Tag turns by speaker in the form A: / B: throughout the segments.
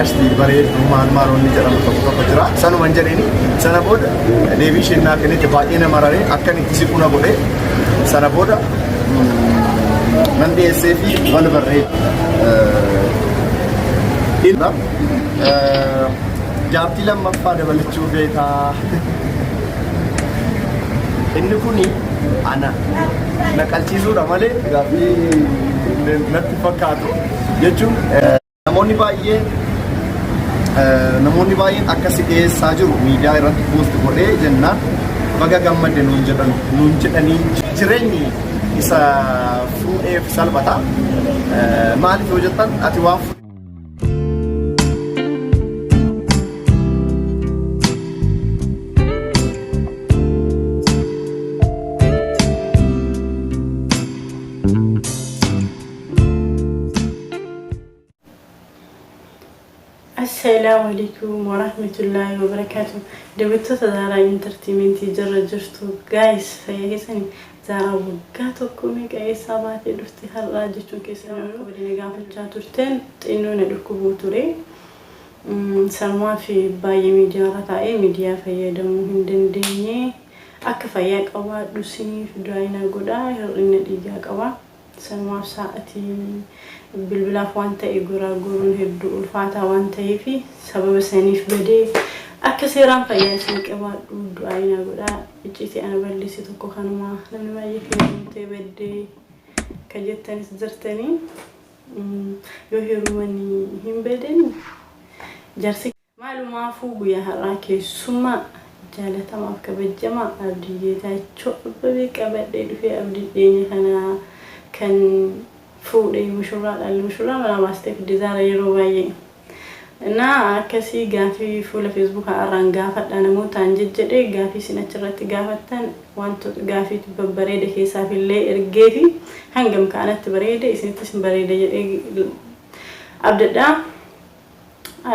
A: Qashtii bareedduu maal maal wanni jedhamu tokko tokko jira. Sanuman jedheeni sana booda deebii isheen naa kennite baay'ee na mararee akkan itti siqu na godhe. Sana booda nan dhiyeessee fi wal barree. Jaartii lammaffaa dabalachuu feetaa. Inni kuni ana na qalchiisuudha malee gaaffii natti fakkaatu jechuun. Namoonni baay'een namoonni baay'een akka si dhiyeessaa jiru miidiyaa irratti poost godhee jennaan baga gammadde nuun jedhan nuun jedhanii jireenyi isa fuudheef salphata. Maaliif yoo jettan ati waan
B: Assalaamu alaikum warahmatullaahi wabarakaatu. Daawwattoota Zaaraa Intartiimentii jirra jirtu gaayis fayyaa keessanii Zaaraa waggaa tokko meeqa eessaa baatee dhufte har'aa jechuun keessan akka badina gaafachaa turteen xinnoo na dhukkubuu ture. Sanumaa fi baay'ee miidiyaarra taa'ee miidiyaa fayyadamuu hin dandeenye. Akka fayyaa qabaadhu siniif du'aa na godhaa hir'ina dhiigaa qaba. Sanumaaf saa'atii bilbilaaf waan ta'e goraa goruun hedduu ulfaataa waan ta'eef sababa saniif badee akka seeraan fayyaa isin qabaadhu du'aa'ii naa godhaa. Icciitii ana balleesse tokko kanuma namni baay'ee heerumtee baddee ka jettanis jirtanii yoo heerumanii hin badan jaarsi Maalumaafuu guyyaa har'aa keessummaa jaalatamaaf kabajjamaa Abdii Geetaachoo Abbabee qabadhee dhufee Abdiin dhiyeenya kana kan fuudhe mushurraadhaan mushurraa manaa baastee fidde Zaara yeroo baay'ee. Innaa akkasii gaafii fuula feesbuukaa irraan gaafadha namootaan jejjedhe gaafii isin achirratti gaafattan wantoota gaafii babbareeda keessaaf illee ergeefi hangam ka'anatti bareede isinittis hin bareeda jedhee abdadha.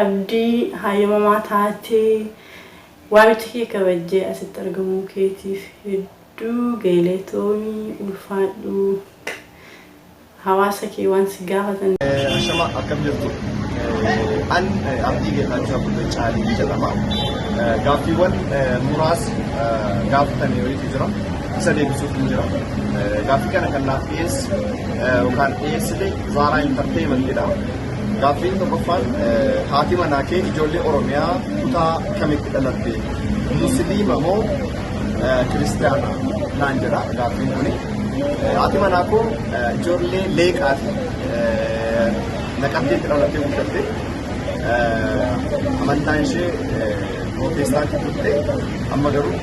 B: Abdii hayyamamaa taatee waamicha kee kabajjee asitti argamuu keetiif hedduu galatoomi ulfaadhu. Hawaasa kee waan si gaafatan.
A: Ashama akkam jirtu? An Abdii Geetaachoo Abbabee Caalii jedhama. Gaaffiiwwan muraasa gaafatame wayiitu jira. Isa deebisuuf hin jira. Gaaffii kana kan naaf dhiyeesse yookaan dhiyeessite Zaaraa Intarteementidha. Gaaffiin tokkoffaan haati manaa kee ijoollee Oromiyaa kutaa kamitti dhalatte? Musliima moo kiristaana naan jedha gaaffiin kuni. Haati manaa koo ijoollee Leeqaati. Naqamteetti dhalattee guddatte. Amantaan ishee pirootestaantii turte. Amma garuu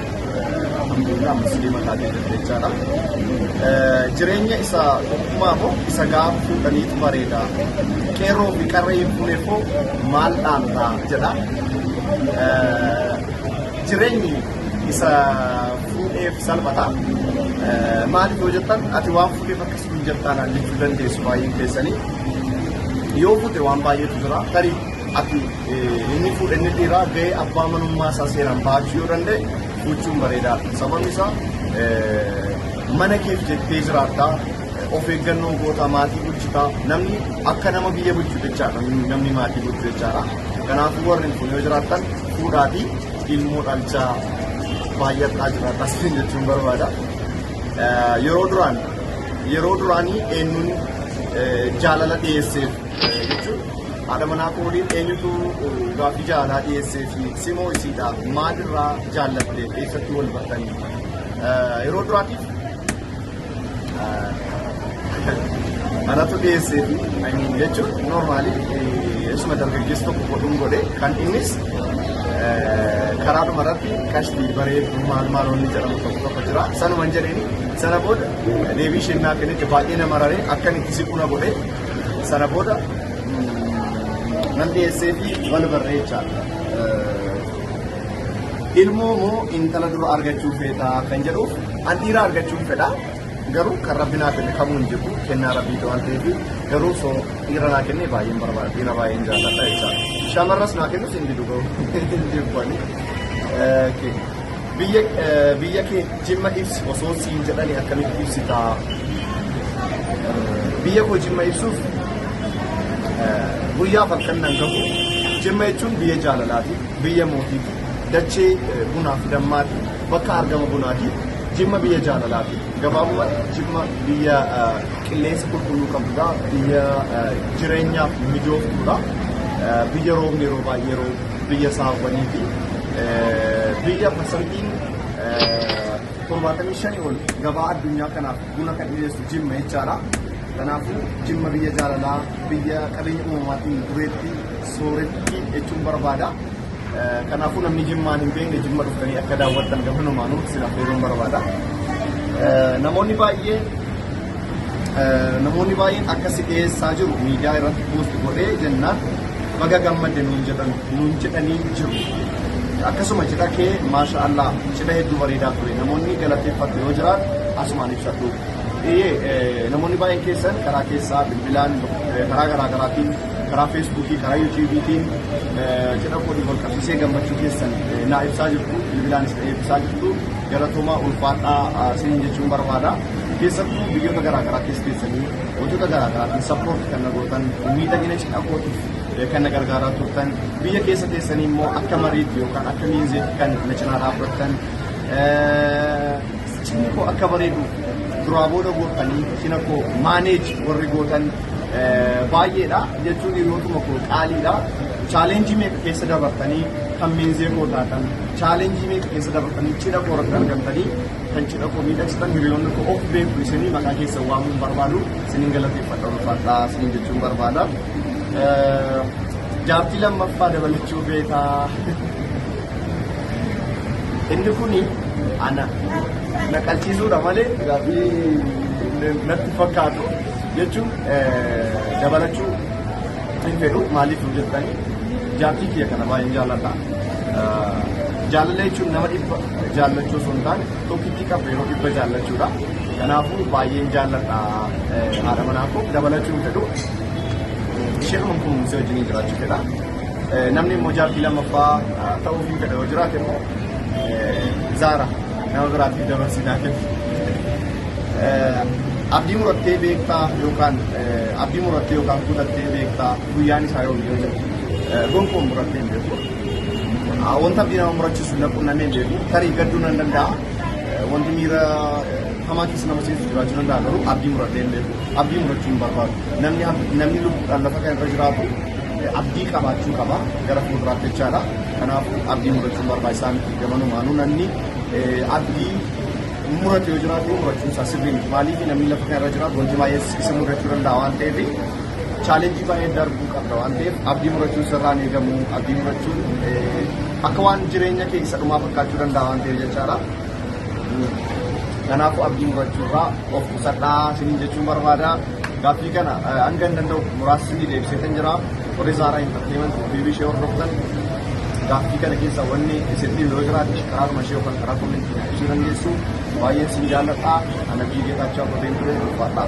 A: alhamdulillah musliima taatee jirti jechaadha. Jireenya isa tokkummaa moo isa gaafa fuudhaniitu bareeda. Qeerroo fi qarree hin fuuneef hoo maal dhaamta jedha. Jireenyi isa fuudheef salphata. Maaliif yoo jettan ati waan fuudheef akkasuma hin jettaa naan jechuu dandeessu baay'een keessanii. Yoo fuute waan baay'eetu jira. Tarii ati inni fuudhe inni dhiiraa gahee abbaa manummaa isaa seeraan bahachuu yoo danda'e fuuchuun bareedaadha. Sababni isaa mana keef jettee jiraattaa, of eeggannoo goota, maatii bulchitaa, namni akka nama biyya bulchu jechaadha, namni maatii bulchu jechaadha. Kanaafuu warri hin fuune yoo jiraattan fuudhaatii ilmoo dhalchaa baay'adhaa jiraadhaa siin jechuun barbaada. Yeroo duraan yeroo duraanii eenyuun jaalala dhiyeesseef jechuun haadha manaa koo waliin eenyutu gaaffii jaalalaa dhiyeessee fi simoo isiidha maalirraa jaallatte eessatti wal bartanii yeroo duraatiif anatu dhiyeessee fi I mean jechuun normaali isuma dargaggeessi tokko godhuun godhe kan innis karaa dhumarratti qashtii bareedduu maal maal wanni jedhamu tokko tokko jira sanuman jedheeni sana booda deebii isheen naa kennite baay'ee na mararee akkan itti siqu na godhe sana booda nan dhiyeessee fi wal barree jechaadha. Ilmoo moo intala dura argachuu feetaa kan jedhuuf an dhiira argachuun fedha. Garuu kan rabbi naa kenne kamuu hin jiru kennaa rabbiiti waan ta'eef garuu osoo dhiira naa kenne baay'een barbaada dhiira baay'een jaalladha jechaadha. Shamarras naa kennus hin didu garuu hin jibbani. Biyya biyya kee Jimma ibsi osoo siin jedhani akkamitti ibsitaa? Biyya koo Jimma ibsuuf guyyaaf halkan nan gahu. Jimma jechuun biyya jaalalaati, biyya mootiiti, dachee bunaa fi dammaati, bakka argama bunaati. Jimma biyya jaalalaati. Gabaabumatti Jimma biyya qilleensa qulqulluu qabdudha, biyya jireenyaaf mijooftuudha, biyya roobni yeroo baay'ee roobu, biyya saawwaniiti, biyya parsantiin 75 ol gabaa addunyaa kanaaf buna kan dhiyeessu Jimma jechaadha. Kanaafuu Jimma biyya jaalalaa, biyya qabeenya uumamaatiin dureetti, sooretti jechuun barbaada. Kanaafuu namni Jimmaan hin beekne Jimma dhuftanii akka daawwattan gamanumaanuu isin affeeruun barbaada. Namoonni baay'een namoonni baay'een akka si dhiyeessaa jiru miidiyaa irratti post godhee jennaan baga gammadde nuun jedhan nuun jedhanii jiru. Akkasuma cidha kee maasha Allah cidha hedduu bareedaa ture namoonni galateeffatu yoo jiraatu asumaan ibsadhu. Eeyyee, namoonni baay'een keessan karaa keessaa bilbilaan, karaa garaa garaatiin, karaa Feesbuukii, karaa Yuutuubiitiin cidha kootiin wal qabsiisee gammachuu keessan naa ibsaa jirtu, bilbilaanis ta'ee ibsaa jirtu. Galatoomaa, ulfaadhaa isiniin jechuun barbaada. Keessattuu biyyoota garaa garaa keessa teessanii wantoota garaa garaatiin support kan na gootan, miidhagina cidha kootiif kan na gargaaraa turtan, biyya keessa teessanii immoo akka mariitti yookaan akka miinzeetti kan na cinaa dhaabbattan, cidhi koo akka bareedu duraa booda gootanii cina koo manage warri gootan baay'eedha jechuun hiriyootuma koo qaaliidha. Challenge meeqa keessa dabartanii kan miinzee koo taatan, challenge meeqa keessa dabartanii cidha koo irratti argamtanii kan cidha koo miidhagsitan, hiriyoonni koo of beeku isinii, maqaa keessa waamuun barbaadu, isiniin galateeffadha, ulfaadhaa isiniin jechuun barbaada. Jaartii lammaffaa dabalachuu beekaa. Inni kuni ana na qalchiisuudha malee gaaffii natti fakkaatu jechuun dabalachuu hin fedhu. Maaliif yoo jettanii, jaartii kiyya kana baay'een jaalladha. Jaalala jechuun nama 100 jaallachuu osoo hin taane tokkittii qabdu yeroo 100 jaallachuudha. Kanaafuu baay'een jaalladha haadha manaa koo, dabalachuu hin fedhu. Isheedhuma kunuunsee wajjin jiraachuu fedha. Namni immoo jaartii lammaffaa ta'uuf hin fedha yoo jiraate immoo Zaara nama biraatiif dabarsinaa kennu. Abdii murattee beektaa yookaan abdii murattee yookaan kutattee beektaa, guyyaan isaa yoom yoo jedhu, gonkumaa murattee hin beeku. Wanta abdii nama murachiisu na qunnamee hin beeku. Tarii gadduu nan danda'a. Wanti miira hamaa keessa nama seensu jiraachuu danda'a, garuu abdii muradhee hin beeku. Abdii murachuu hin barbaadu. Namni lubbuudhaan lafa kana irra jiraatu abdii qabaachuu qaba gara fuulduraatti jechaadha. Kanaafuu abdii murachuun barbaachisaa miti. Gamanumaanuu namni abdii murate yoo jiraatu murachuun isaa sirrii miti. Maaliif, namni lafa kana irra jiraatu wanti baay'ee isa mudachuu danda'a waan ta'eef, challenge baay'ee darbuu qabda waan ta'eef, abdii murachuun sirraan eegamu. Abdii murachuun akka waan jireenya kee isa dhumaa fakkaachuu danda'a waan ta'eef jechaadha. Kanaafuu abdii murachuurraa of qusadhaa isiniin jechuun barbaada. Gaaffii kana hanga hin danda'u muraasni deebiseetan jira. Warri Zaaraa Entertainment TV ishee hordoftan gaaffii kana keessa wanni isin dhibu yoo jiraate karaadhuma ishee yookaan karaa comment ibsuu dandeessu. Baay'een isin jaalladha. Ana Biyya Geetaachoo Abbabeen ture, ulfaadhaa.